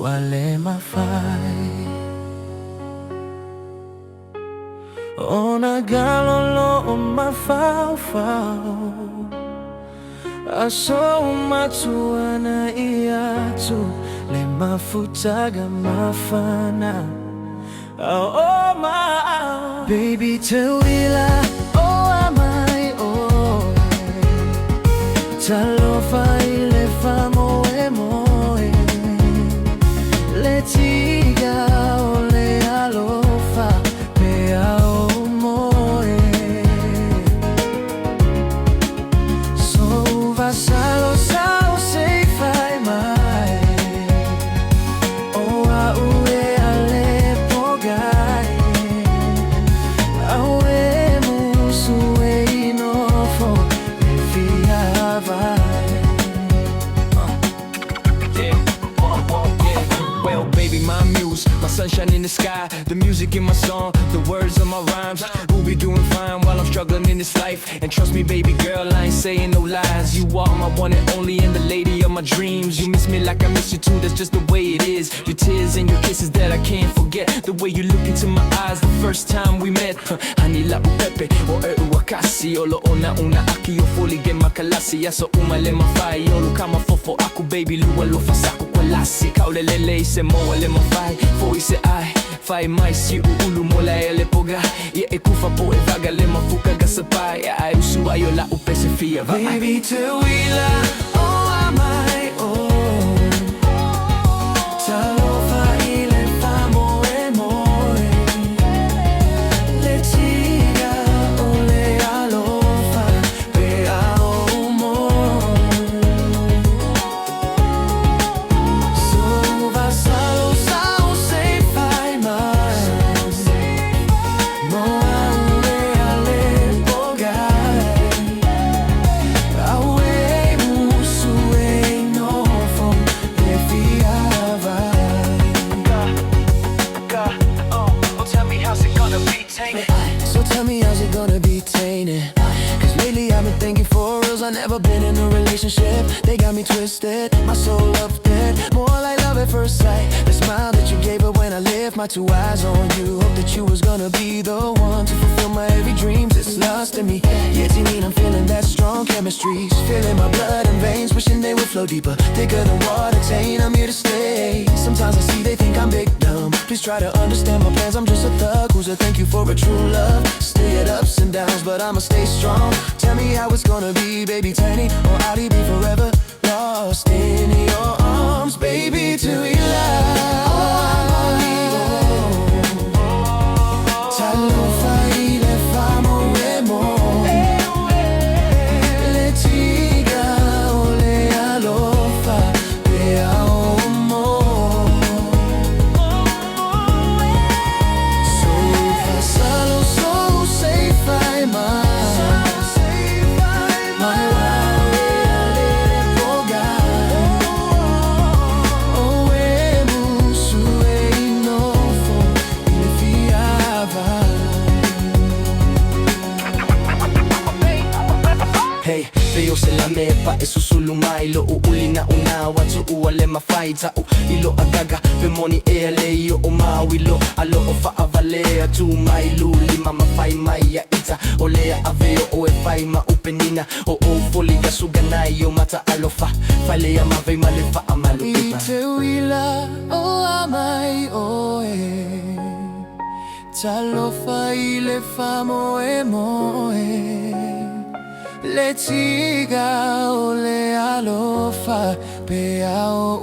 Ua le mafai Ona galolo o mafaufau Aso uma tuana ia atu Le mafutaga mafana Oh, oh my Baby teuila o amai oe Talofa i le faamoemoe Le tiga o le alofa Pe a o moe So vasalo sau se fai mai O au e ale pogai Au e musu e inofo E fia vai. Yeah. Well, baby, my muse, my sunshine in the sky, the music in my song, the words of my rhymes. We'll be doing fine while I'm struggling in this life. And trust me, baby girl, I ain't saying no lies. You are my one and only and the lady of my dreams. You miss me like I miss you too, that's just the way it is. Your tears and your kisses that I can't forget. The way you look into my eyes the first time we met. Huh, Hani la upepe, o e uakasi, o lo ona una aki o foli ge makalasi. Aso uma le mafai, o kama fofo aku baby lua lo fasaku kwalasi. Kaulelele i se moa le mafai, fo i se ai. Fai mai si ulu mola e le poga. Ia e kufa po e vaga le mafuka gasapai. Ai usu ai o la upe se fia vai. Baby teuila o amai oe Talofa i le faamoemoe Le tiga o le alofa Pe a o moe So vasalo sau se fai mai Mo au e ale pogai Au e musu e nofo Le fia vai. Tell me how's it gonna be, Tank? So tell me how's it gonna be tainted? 'Cause lately I've been thinking for reals. I never been in a relationship. They got me twisted, my soul up dead. More like love at first sight. The smile that you gave her when I lift my two eyes on you. Hope that you was gonna be the one to fulfill my every dream. This lust in me. Yeah, mean I'm feeling that strong chemistry. Feeling my blood and veins, wishing they would flow deeper. Thicker than water, Tane. I'm here to stay. Sometimes I see they think I'm big dumb. Please try to understand my plans. I'm just a thug who's a thank you for a true love. Still get ups and downs, but I'ma stay strong. Tell me how it's gonna be, baby, tiny, or I'll be forever lost in your arms, baby, teuila. Talofa i le faamoemoe Le tiga o le alofa Pe a o moe So vasalo so se fai mai Mai au e ale pogai O e musu e inofo I le fia vai. Hey, pe o se lame pa e susulu mai lo u uli na una watu ua le mafai ta'u i lo agaga pe moni e ale i o maui lo alo o fa'avale atu mai luli mama fai mai ia ita o lea ave o o e fai ma upenina o o foli ka suganai o mata alofa falea mavei ma le fa'amalu I ipa. Teuila o amai oe Talofa i le faamoemoe Le tiga o le alofa Pe a o.